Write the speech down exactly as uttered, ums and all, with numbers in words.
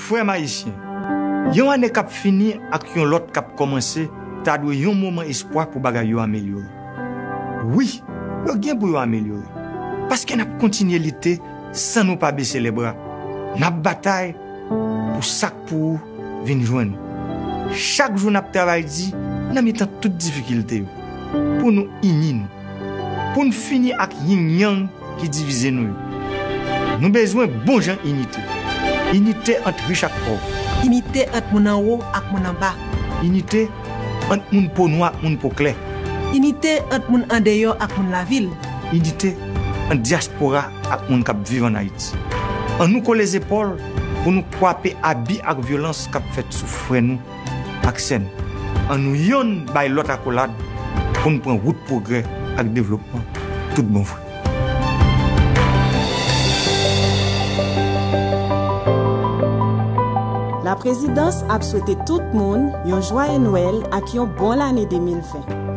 Frè m ayisyen, yon ane k ap fini ak yon lòt k ap kòmanse ta dwe yon moman espwa pou bagay yo amelyore. Wi, yo gen pou yo amelyore. Paske n ap kontinye lite san nou pa bese lèbra. N ap batay pou sa k pou ou vin jwenn ou. Chak jou n ap travay di nan mitan tout difikilte yo, pou nou ini nou, pou n fini ak yin yang ki divize nou yo. Nou bezwen bon jan inite. Inite ant rich ak pòv. Inite ant moun anwo ak moun anba. Inite ant moun po nwa ak moun po klè. Inite ant moun andeyò ak moun lavil. Inite ant dyaspora ak moun k ap viv ann Ayiti. Annou kole zepòl pou nou kwape abi ak vyolans k ap fèt sou frè nou ak sè nou. Annou yonn bay lòt akolad pou n pran wout pwogrè ak devlopman tout bon vre. Laprezidans ap swete tout moun yon jwaye Nwèl ak yon bon lane de mil ven.